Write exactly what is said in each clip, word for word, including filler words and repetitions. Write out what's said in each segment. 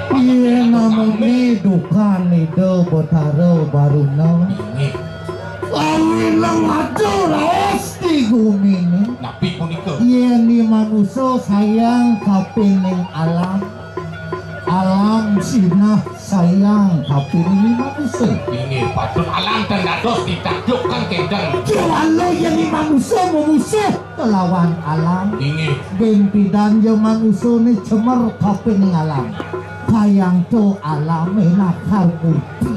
Piye namune dukan Ida Betara Baruna? Inggih. Lawinang ada raos di gumine. Napi punika? Yen ni manusa sayang kapining alam, alam sinah sayang kapining manusa. Inggih, patut alam ten dados ditakjubkan kenten. Kéwala yen ni manusa memusuh kelawan alam. Inggih. Bén pidan ya manusane cemer kapining alam. Kayang to alame nakar murti.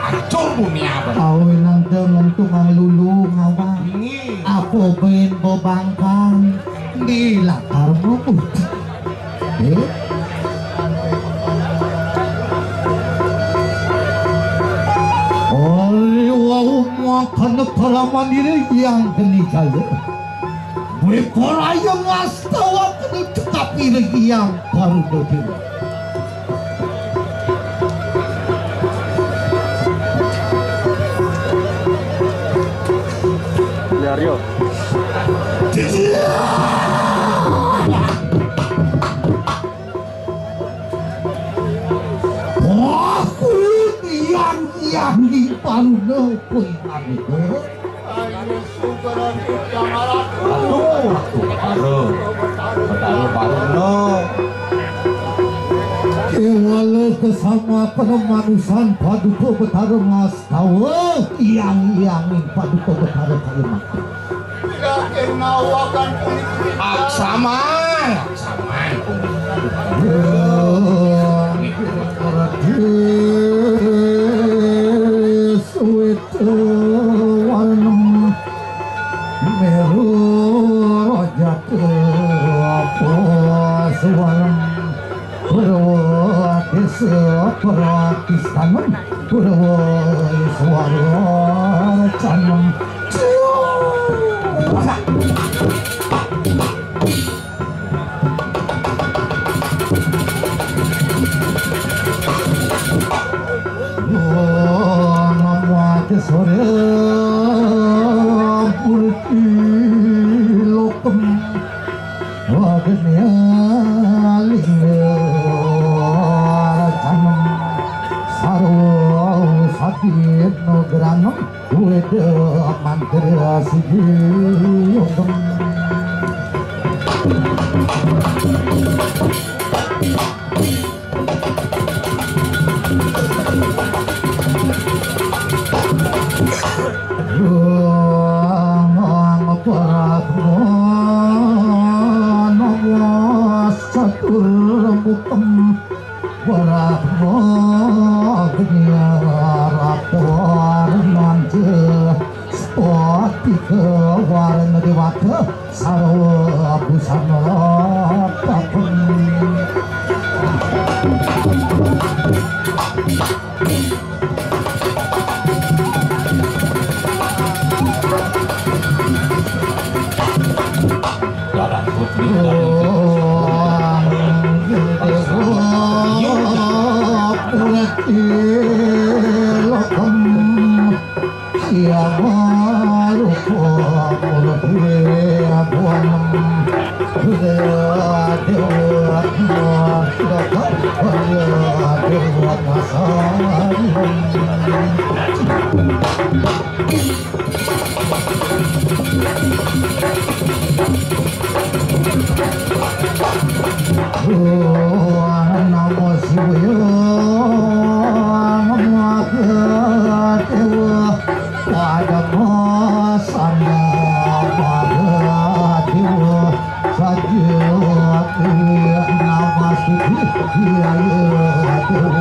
Hancur bumi apa? Kawinan dengentungan lulu ngawang. Inggih. Apa bén bebangkang di lakar murti. Eh? Ari wau makana kalaman diri yang geni kaya. Wiporaya ngastawa kena tetapi lagi yang baru dodil. Arya. Aku yang yang di Paluna kuwi manungsa. Aduh, aduh, aduh. Aduh, aduh. Kewala kesama kena manusan paduka Betara Mas Tawa, yang yang paduka Betara Kalimantan. Aksama, aksama. Suwita warna meru rajata apa suwarna. Purwa desa pratistanam, purwa iswara canam. Namo Surya Murti Lokam. Wagnya lingga racanam sarwa sadina granam weda mantra siji yogam. Brahmana Wasatur Mukem Brahma Geniarator Nanja Spatika Warna Dewata Sarwa Busana Pakem. Namo Shivaya, Namo Dewa, Padama Sambhava Dewa, Sajjati Namastuti, Jaya Dewa.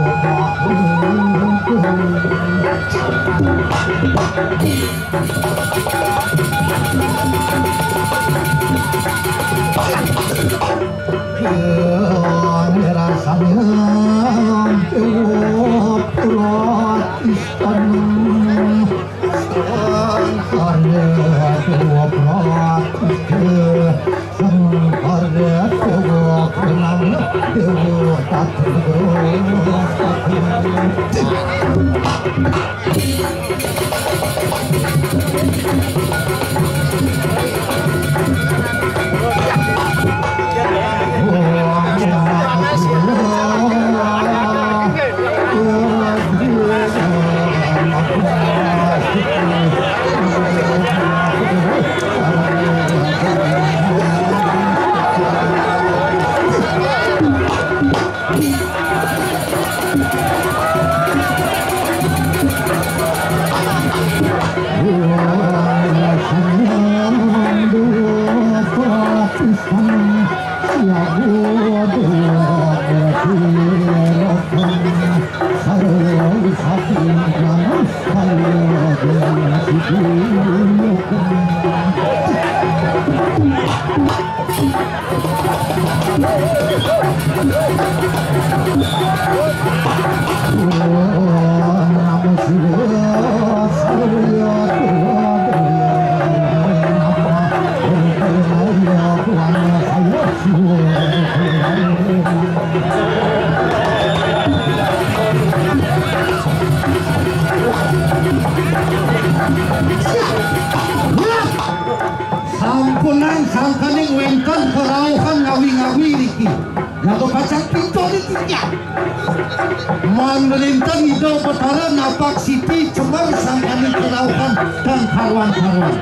Mangrintang Ida Betara napak siti cemeng sangkani kerauhan dan karuan-karuan.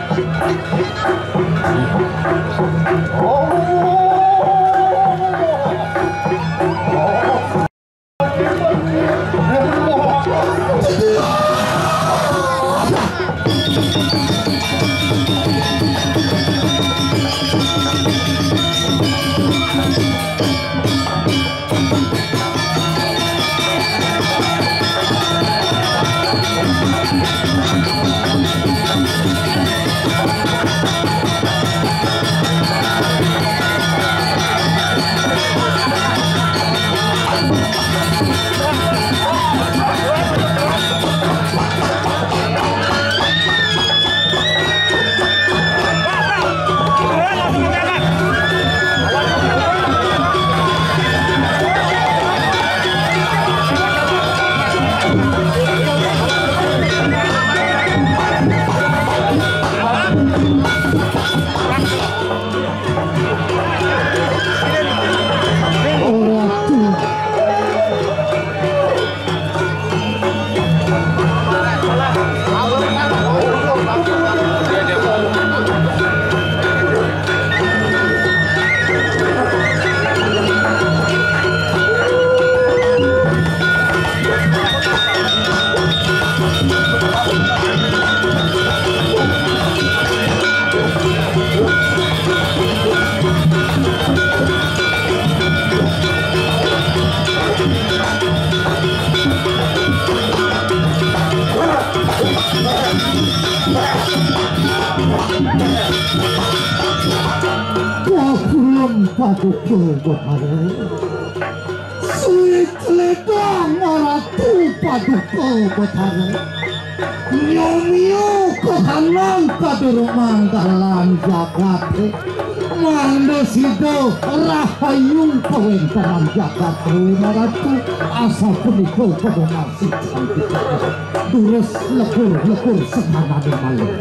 Wah, belum paduka, Betara. Suwi tledang Ratu Paduka Betara. Nyomio kahanan kadurung manggalan jagate. Mangda sida rahayu kawentenan jagat Ratu. Asapunika pada nasib sang Pitara. Durus lekur-lekur semanane malih.